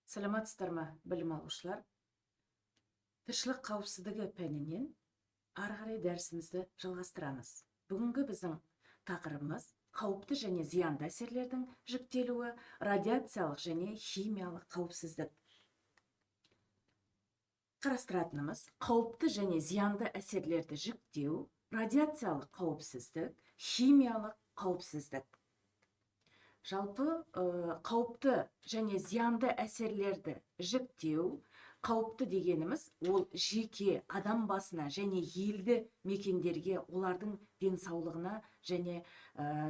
Саламатсыздар ма, білім алушылар! Тіршілік қауіпсіздігі пәнінен ары қарай дәрісімізді жалғастырамыз. Бүгінгі біздің тақырыбымыз: қауіпті және зиянды әсерлердің жіктелуі, радиациялық және химиялық қауіпсіздік. Қарастыратынымыз: қауіпті және зиянды әсерлерді жіктеу, радиациялық қауіпсіздік, химиялық қауіпсіздік. Жалпы, қауіпті және зиянды әсерлерді жіктеу. Қауіпті дегеніміз — ол жеке адам басына және елді мекендерге, олардың денсаулығына және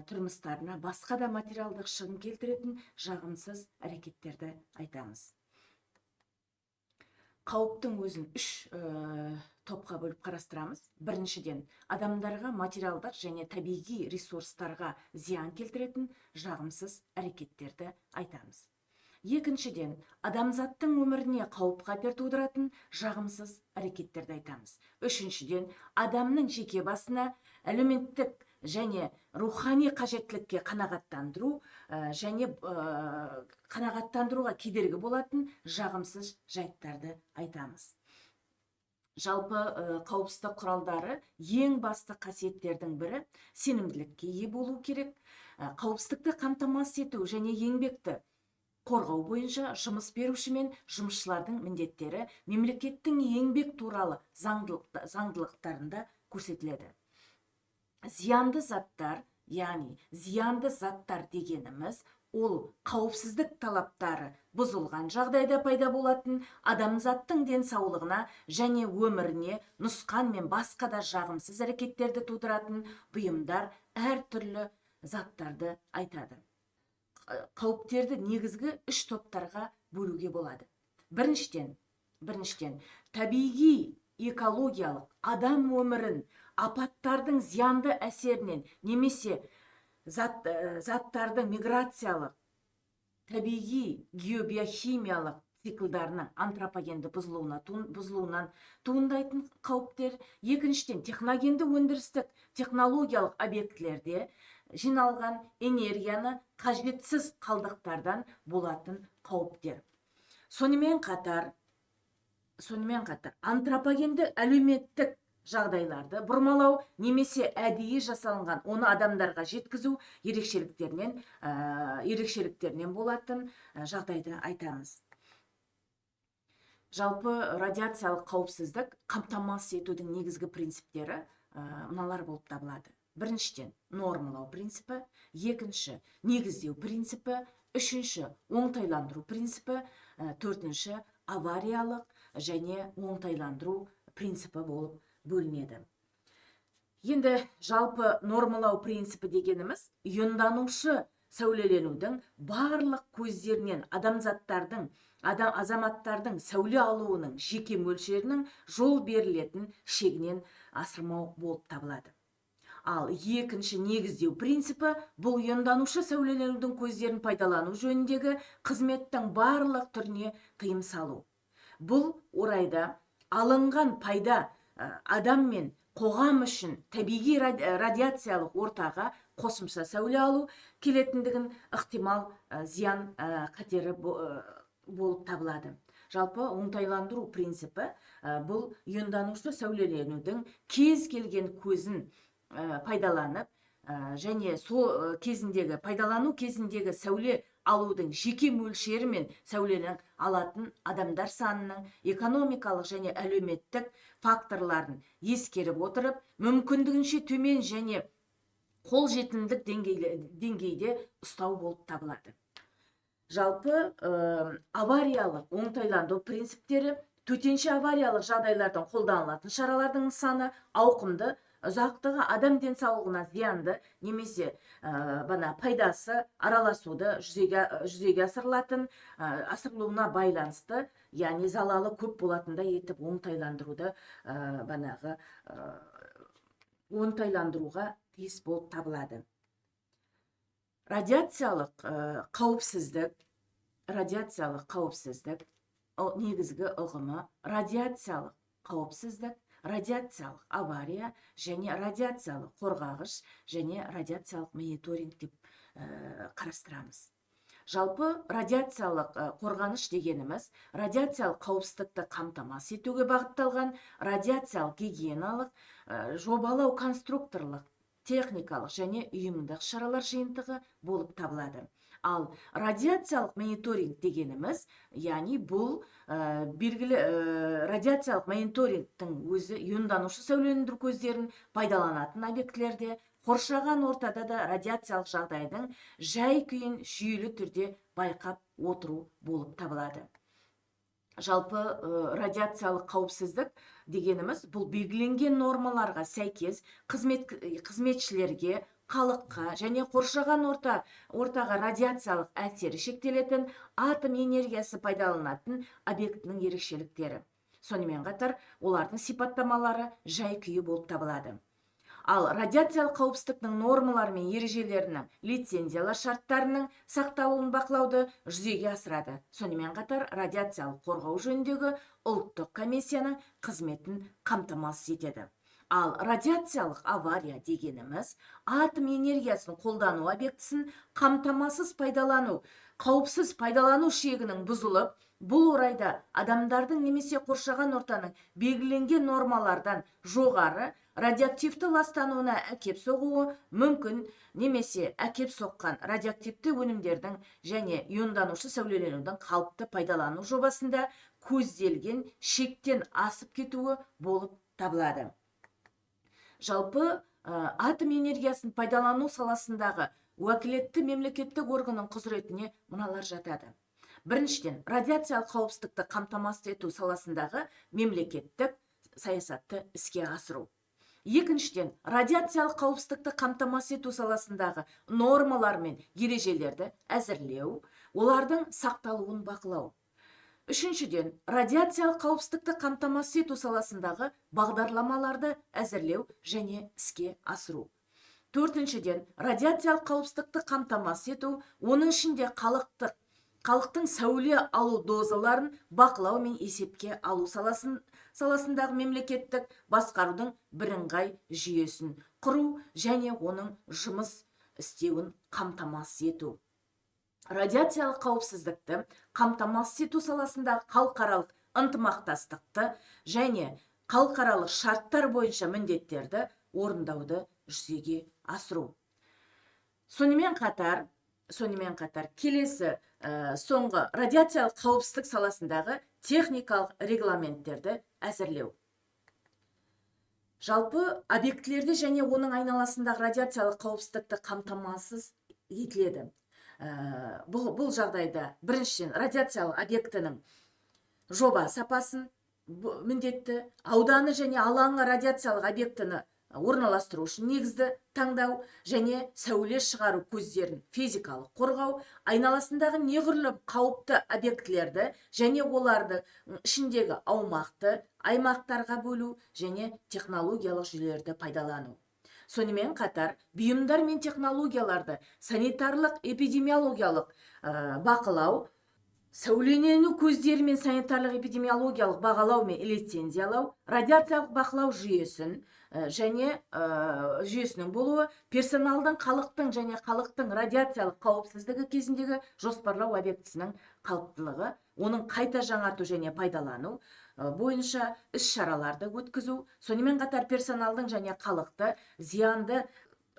тұрмыстарына, басқа да материалдық шығын келтіретін жағымсыз әрекеттерді айтамыз. Қауіптің өзін үш топқа бөліп қарастырамыз. Біріншіден, адамдарға, материалдық және табиғи ресурстарға зиян келтіретін жағымсыз әрекеттерді айтамыз. Екіншіден, адамзаттың өміріне қауіп қатер тудыратын жағымсыз әрекеттерді айтамыз. Үшіншіден, адамның жеке басына, әлеуметтік және рухани қажеттілікке қанағаттандыру және қанағаттандыруға кедергі болатын жағымсыз жайттарды айтамыз. Жалпы, қауіпсіздік құралдары ең басты қасиеттердің бірі сенімділікке ие болу керек. Қауіпсіздікті қамтамасыз ету және еңбекті қорғау бойынша жұмыс беруші мен жұмысшылардың міндеттері мемлекеттің еңбек туралы заңдылықтарында көрсетіледі. Зиянды заттар, яғни зиянды заттар дегеніміз — ол қауіпсіздік талаптары бұзылған жағдайда пайда болатын, адамзаттың денсаулығына және өміріне нұқсан мен басқа да жағымсыз әрекеттерді тудыратын бұйымдар, әртүрлі заттарды айтады. Қауіптерді негізгі үш топтарға бөлуге болады. Біріншіден, табиғи, экологиялық, адам өмірін апаттардың зиянды әсерінен немесе заттардың миграциялық, табиғи геобиохимиялық циклдарының антропогенді бұзылуынан туындайтын қауіптер. Екіншіден, техногенді, өндірістік, технологиялық объектілерде жиналған энергияны қажетсіз қалдықтардан болатын қауіптер. Сонымен қатар антропогенді әлеуметтік жағдайларды бұрмалау немесе әдейі жасалынған, оны адамдарға жеткізу ерекшеліктерінен болатын жағдайды айтамыз. Жалпы, радиациялық қауіпсіздік қамтамасыз етудің негізгі принциптері мыналар болып табылады: біріншіден, нормалау принципі, екінші, негіздеу принципі, үшінші, оңтайландыру принципі, төртінші, авариялық және оңтайландыру принципі болып бөлінеді. Енді жалпы, нормалау принципі дегеніміз — ионданушы сәулеленудің барлық көздерінен адамзаттардың, адам азаматтардың сәуле алуының жеке мөлшерінің жол берілетін шегінен асырмау болып табылады. Ал екінші, негіздеу принципі — бұл ионданушы сәулеленудің көздерін пайдалану жөніндегі қызметтің барлық түріне тыйым салу. Бұл орайда алынған пайда адам мен қоғам үшін табиғи радиациялық ортаға қосымша сәуле алу келетіндігін ықтимал зиян қатері болып табылады. Жалпы, оңтайландыру принципі — бұл ионданушы сәулеленудің кез келген көзін пайдаланып және сол кезіндегі пайдалану кезіндегі сәуле алудың жеке мөлшері мен сәулені алатын адамдар санының экономикалық және әлеуметтік факторларын ескеріп отырып, мүмкіндігінше төмен және қолжетімдік деңгейде ұстау болып табылады. Жалпы, авариялық оңтайландыру принциптері — төтенше авариялық жағдайлардан қолданылатын шаралардың нысаны, ауқымды, ұзақтығы, адам денсаулығына зиянды немесе бана пайдасы араласуды жүзеге асырылатын, асырылуына байланысты, яғни залалы көп болатындай етіп оңтайландыруды, банағы оңтайландыруға тиіс болып табылады. Радиациялық қауіпсіздік негізгі ұғымы: радиациялық қауіпсіздік, радиациялық авария және радиациялық қорғағыш және радиациялық мониторинг деп қарастырамыз. Жалпы, радиациялық қорғаныш дегеніміз радиациялық қауіпсіздікті қамтамасыз етуге бағытталған радиациялық гигиеналық, жобалау, конструкторлық, техникалық және ұйымдық шаралар жиынтығы болып табылады. Ал радиациялық мониторинг дегеніміз, яғни бұл белгілі радиациялық мониторингтің өзі ионданушы сәулелендіру көздерін пайдаланатын объектілерде, қоршаған ортада да радиациялық жағдайдың жай күйін жүйелі түрде байқап отыру болып табылады. Жалпы, радиациялық қауіпсіздік дегеніміз бұл белгіленген нормаларға сәйкес қызметшілерге, халыққа және қоршаған ортаға радиациялық әсері шектелетін атом энергиясы пайдаланатын объектінің ерекшеліктері, сонымен қатар олардың сипаттамалары, жай күйі болып табылады. Ал радиациялық қауіпсіздіктің нормалары мен ережелерінің, лицензиялар шарттарының сақталуын бақылауды жүзеге асырады. Сонымен қатар радиациялық қорғау жөніндегі ұлттық комиссияның қызметін қамтамасыз етеді. Ал радиациялық авария дегеніміз атом энергиясын қолдану объектісін қамтамасыз пайдалану, қауіпсіз пайдалану шегінің бұзылып, бұл орайда адамдардың немесе қоршаған ортаның белгіленген нормалардан жоғары радиоактивті ластануына әкеп соғуы мүмкін немесе әкеп соққан радиоактивті өнімдердің және ионданушы сәулеленудің қалыпты пайдалану жобасында көзделген шектен асып кетуі болып табылады. Жалпы, атом энергиясын пайдалану саласындағы уәкілетті мемлекеттік органның құзыретіне мыналар жатады: біріншіден, радиациялық қауіпсіздікті қамтамасыз ету саласындағы мемлекеттік саясатты іске асыру; екіншіден, радиациялық қауіпсіздікті қамтамасыз ету саласындағы нормалар мен ережелерді әзірлеу, олардың сақталуын бақылау; үшіншіден, радиациялық қауіпсіздікті қамтамасыз ету саласындағы бағдарламаларды әзірлеу және іске асыру; төртіншіден, радиациялық қауіпсіздікті қамтамасыз ету, оның ішінде халықтың сәуле алу дозаларын бақылау мен есепке алу саласындағы мемлекеттік басқарудың бірыңғай жүйесін құру және оның жұмыс істеуін қамтамасыз ету, радиациялық қауіпсіздікті қамтамасыз ету саласындағы халықаралық ынтымақтастықты және халықаралық шарттар бойынша міндеттерді орындауды жүзеге асыру. Сонымен қатар келесі, соңғы радиациялық қауіпсіздік саласындағы техникалық регламенттерді әзірлеу. Жалпы, объектілерде және оның айналасындағы радиациялық қауіпсіздікті қамтамасыз етіледі. Бұл жағдайда біріншіден, радиациялық объектінің жоба сапасын міндетті ауданы және алаңы, радиациялық объектіні орналастыру үшін негізді таңдау және сәуле шығару көздерін физикалық қорғау, айналасындағы неғұрлым қауіпті объектілерді және оларды ішіндегі аумақты аймақтарға бөлу және технологиялық жүйелерді пайдалану, сонымен қатар бұйымдар мен технологияларды санитарлық эпидемиологиялық бақылау, сәулелену көздері мен санитарлық эпидемиологиялық бағалау мен лицензиялау, радиациялық бақылау жүйесін және жүйесінің болуы, персоналдың, халықтың және халықтың радиациялық қауіпсіздігі кезіндегі жоспарлау объектісінің қалыптылығы, оның қайта жаңарту және пайдалану бойынша іс-шараларды өткізу, сонымен қатар персоналдың және халықты зиянды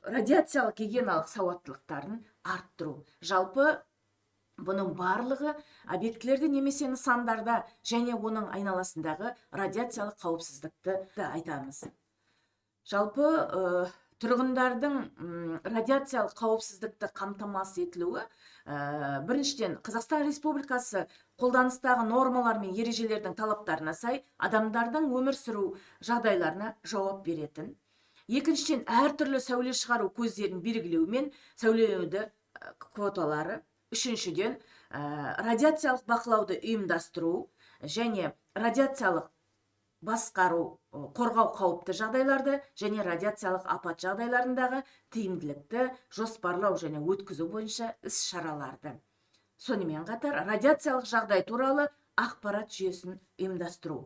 радиациялық гигиеналық сауаттылықтарын арттыру. Жалпы, бұның барлығы объектілерде немесе нысандарда және оның айналасындағы радиациялық қауіпсіздікті айтамыз. Жалпы, тұрғындардың радиациялық қауіпсіздікті қамтамасыз етілуі, біріншіден, Қазақстан Республикасы қолданыстағы нормалар мен ережелердің талаптарына сай адамдардың өмір сүру жағдайларына жауап беретін; екіншіден, әртүрлі сәуле шығару көздерін белгілеу мен сәулеленуді квоталары; үшіншіден, радиациялық бақылауды ұйымдастыру және радиациялық басқару, қорғау қауіпті жағдайларды және радиациялық апат жағдайларындағы тиімділікті жоспарлау және өткізу бойынша іс-шараларды, сонымен қатар радиациялық жағдай туралы ақпарат жүйесін ұйымдастыру.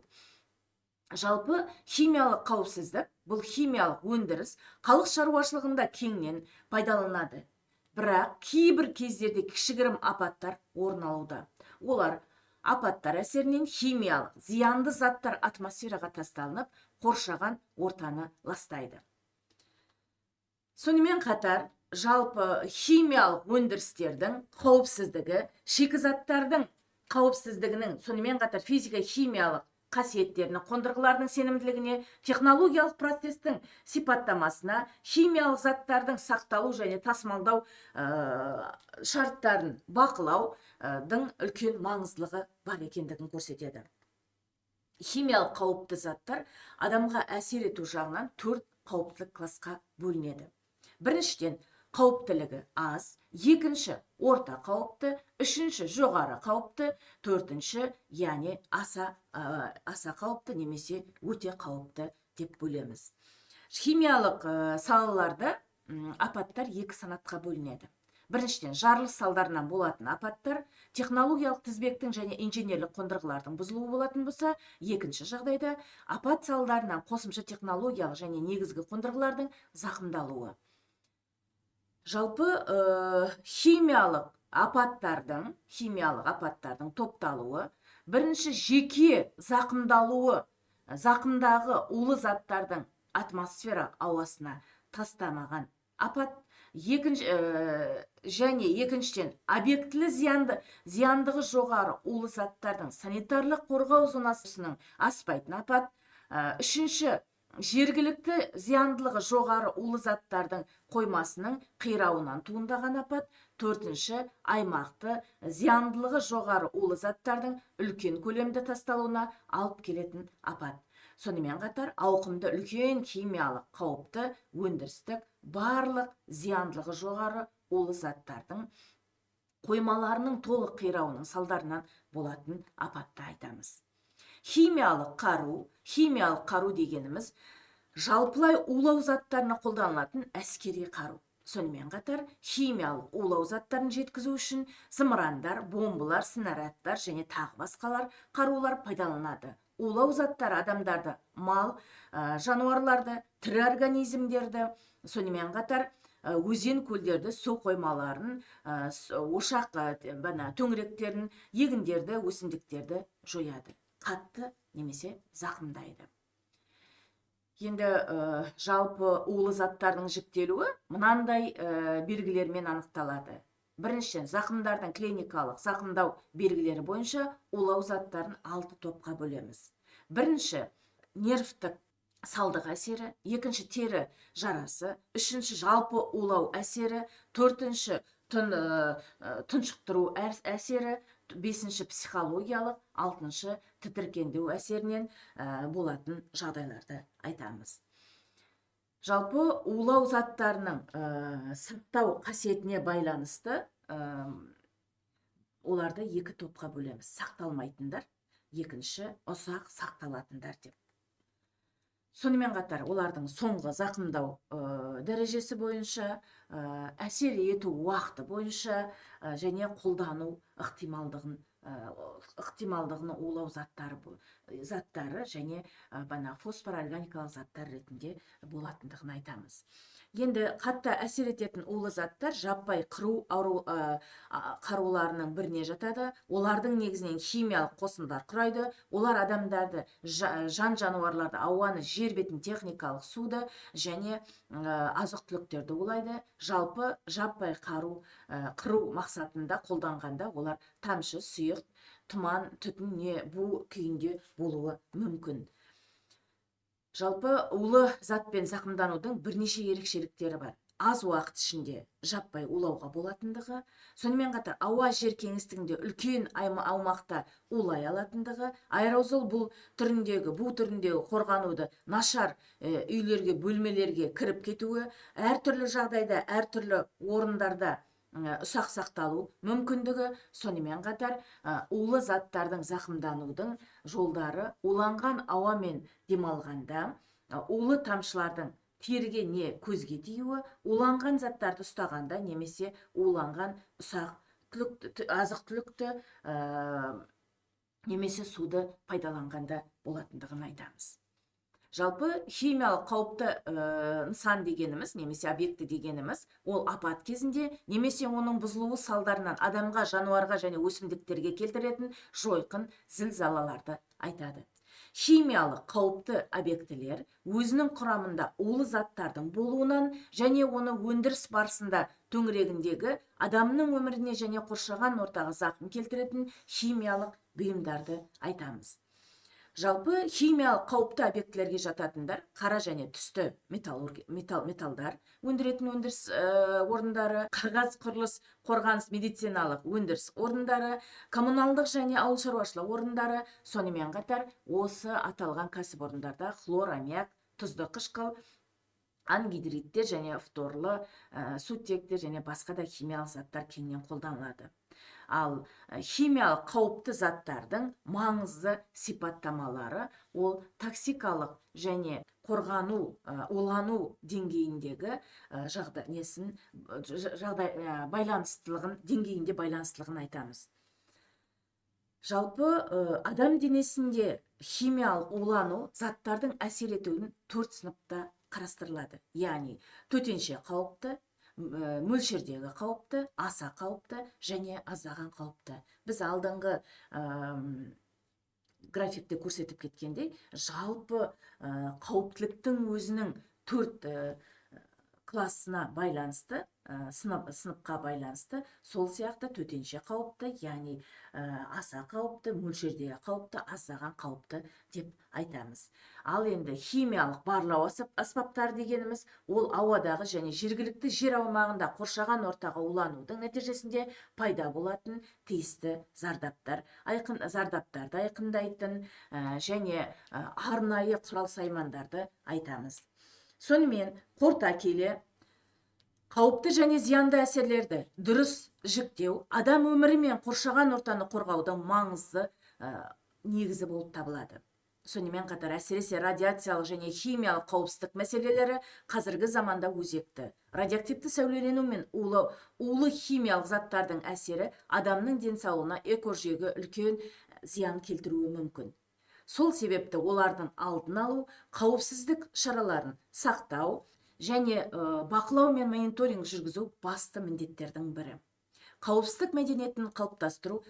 Жалпы, химиялық қауіпсіздік бұл химиялық өндіріс, халық шаруашылығында кеңінен пайдаланады. Бірақ кейбір кездерде кішігірім апаттар орын алуда. Олар апаттар әсерінен химиялық зиянды заттар атмосфераға тасталынып, қоршаған ортаны ластайды. Сонымен қатар, жалпы химиялық өндірістердің қауіпсіздігі шикізаттардың қауіпсіздігінің, сонымен қатар физика химиялық қасиеттеріне, қондырғылардың сенімділігіне, технологиялық процестің сипаттамасына, химиялық заттардың сақталу және тасымалдау шарттарын бақылаудың үлкен маңыздылығы бар екендігін көрсетеді. Химиялық қауіпті заттар адамға әсер ету жағынан төрт қауіптілік классқа бөлінеді. Біріншіден, қауіптілігі аз, екінші, орта қауіпті, үшінші, жоғары қауіпті, төртінші, яғни аса қауіпті немесе өте қауіпті деп бөлеміз. Химиялық салаларда апаттар екі санатқа бөлінеді. Біріншіден, жарылыс салдарынан болатын апаттар, технологиялық тізбектің және инженерлік қондырғылардың бұзылуы болатын болса, екінші жағдайда апат салдарынан қосымша технологиялық және негізгі қондырғылардың зақымдалуы. Жалпы химиялық апаттардың топталуы: бірінші, жеке зақымдалуы, зақымдағы улы заттардың атмосфера ауасына тастамаған апат, екінші және екіншіден, объектілі зияндығы жоғары улы заттардың санитарлық қорғау зонасының аспайтын апат, үшінші, жергілікті зияндылығы жоғары улы заттардың қоймасының қирауынан туындаған апат, төртінші, аймақты зияндылығы жоғары улы заттардың үлкен көлемде тасталуына алып келетін апат. Сонымен қатар, ауқымды үлкен химиялық қауіпті өндірістік барлық зияндылығы жоғары улы заттардың қоймаларының толық қирауының салдарынан болатын апатты айтамыз. Химиялық қару. Химиялық қару дегеніміз — жалпылай улау заттарына қолданылатын әскери қару. Сонымен қатар, химиялық улау заттарын жеткізу үшін зымырандар, бомбалар, снарядтар және тағы басқалар қарулар пайдаланады. Улау заттары адамдарды, мал, жануарларды, тірі организмдерді, сонымен қатар өзен, көлдерді, су қоймаларын, ошақ бана төңіректерін, егіндерді, өсімдіктерді жояды, қатты немесе зақымдайды. Енді жалпы улы заттардың жіктелуі мынандай белгілермен анықталады. Біріншіден, зақымдардың клиникалық зақымдау белгілері бойынша улау заттарын алты топқа бөлеміз. Бірінші, нервтік салдық әсері, екінші, тері жарасы, үшінші, жалпы улау әсері, төртінші, тұншықтыру әсері, бесінші, психологиялық, алтыншы, тітіркендіру әсерінен болатын жағдайларды айтамыз. Жалпы улау заттарының сақтау қасиетіне байланысты оларды екі топқа бөлеміз: сақталмайтындар, екінші, ұзақ сақталатындар деп. Сонымен қатар, олардың соңғы зақымдау дәрежесі бойынша, әсер ету уақыты бойынша және қолдану ықтималдығын улау заттары және бана фосфор органикалық заттар ретінде болатындығын айтамыз. Енді қатты әсер ететін улы заттар жаппай қыру қаруларының біріне жатады. Олардың негізінен химиялық қосындылар құрайды. Олар адамдарды, жан жануарларды, ауаны, жер бетін, техникалық суды және азық түліктерді улайды. Жалпы жаппай қару қыру мақсатында қолданғанда олар тамшы, сұйық, тұман, түтін не бу күйінде болуы мүмкін. Жалпы улы затпен зақымданудың бірнеше ерекшеліктері бар: аз уақыт ішінде жаппай улауға болатындығы, сонымен қатар ауа жер кеңістігінде үлкен аумақта улай алатындығы, аэрозол бұл түріндегі бу түріндегі қорғануды нашар үйлерге, бөлмелерге кіріп кетуі, әртүрлі жағдайда, әртүрлі орындарда ұсақ сақталу мүмкіндігі. Сонымен қатар, улы заттардың зақымданудың жолдары: уланған ауамен демалғанда, улы тамшылардың теріге не көзге тиюі, уланған заттарды ұстағанда немесе уланған ұсақ азық түлікті немесе суды пайдаланғанда болатындығын айтамыз. Жалпы химиялық қауіпті нысан дегеніміз немесе объекті дегеніміз ол апат кезінде немесе оның бұзылуы салдарынан адамға, жануарға және өсімдіктерге келтіретін жойқын зіл-залаларды айтады. Химиялық қауіпті объектілер өзінің құрамында улы заттардың болуынан және оны өндіріс барысында төңірегіндегі адамның өміріне және қоршаған ортаға зақым келтіретін химиялық бұйымдарды айтамыз. Жалпы химиялық қауіпті объектілерге жататындар қара және түсті металдар өндіретін өндіріс орындары, қағаз, құрылыс, қорғаныс, медициналық өндіріс орындары, коммуналдық және ауыл шаруашылық орындары, сонымен қатар осы аталған кәсіпорындарда хлор, аммиак, тұзды қышқыл, ангидриттер және фторлы сутектер және басқа да химиялық заттар кеңінен қолданылады. Ал химиялық қауіпті заттардың маңызды сипаттамалары ол токсикалық және қорғану, улану деңгейіндегі жағдай несін жағдай байланыстылығын, деңгейінде байланыстылығын айтамыз. Жалпы адам денесінде химиялық улану заттардың әсер етуін төрт сыныпта қарастырылады. Яғни төтенше қауіпті, мөлшердегі қауіпті, аса қауіпті және аздаған қауіпті. Біз алдыңғы графикте көрсетіп кеткендей, жалпы қауіптіліктің өзінің төрт классына байланысты, сыныпқа байланысты, сол сияқты төтенше қауіпті, яғни аса қауіпті, мөлшердегі қауіпті, аздаған қауіпті деп айтамыз. Ал енді химиялық барлау аспаптары дегеніміз ол ауадағы және жергілікті жер аумағында қоршаған ортаға уланудың нәтижесінде пайда болатын тиісті зардаптар, айқын зардаптарды айқындайтын және арнайы құрал саймандарды айтамыз. Сонымен қорыта келе, қауіпті және зиянды әсерлерді дұрыс жіктеу адам өмірі мен қоршаған ортаны қорғаудың маңызды негізі болып табылады. Сонымен қатар әсіресе радиациялық және химиялық қауіпсіздік мәселелері қазіргі заманда өзекті. Радиоактивті сәулелену мен улы химиялық заттардың әсері адамның денсаулығына, экожүйеге үлкен зиян келтіруі мүмкін. Сол себепті олардың алдын алу, қауіпсіздік шараларын сақтау және бақылау мен мониторинг жүргізу басты міндеттердің бірі. Қауіпсіздік мәдениетін қалыптастыру,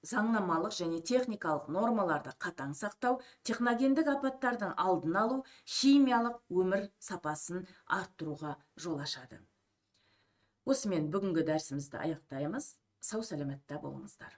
заңнамалық және техникалық нормаларды қатаң сақтау, техногендік апаттардың алдын алу, химиялық өмір сапасын арттыруға жол ашады. Осымен бүгінгі дәрісімізді аяқтаймыз. Сау саламатта болыңыздар.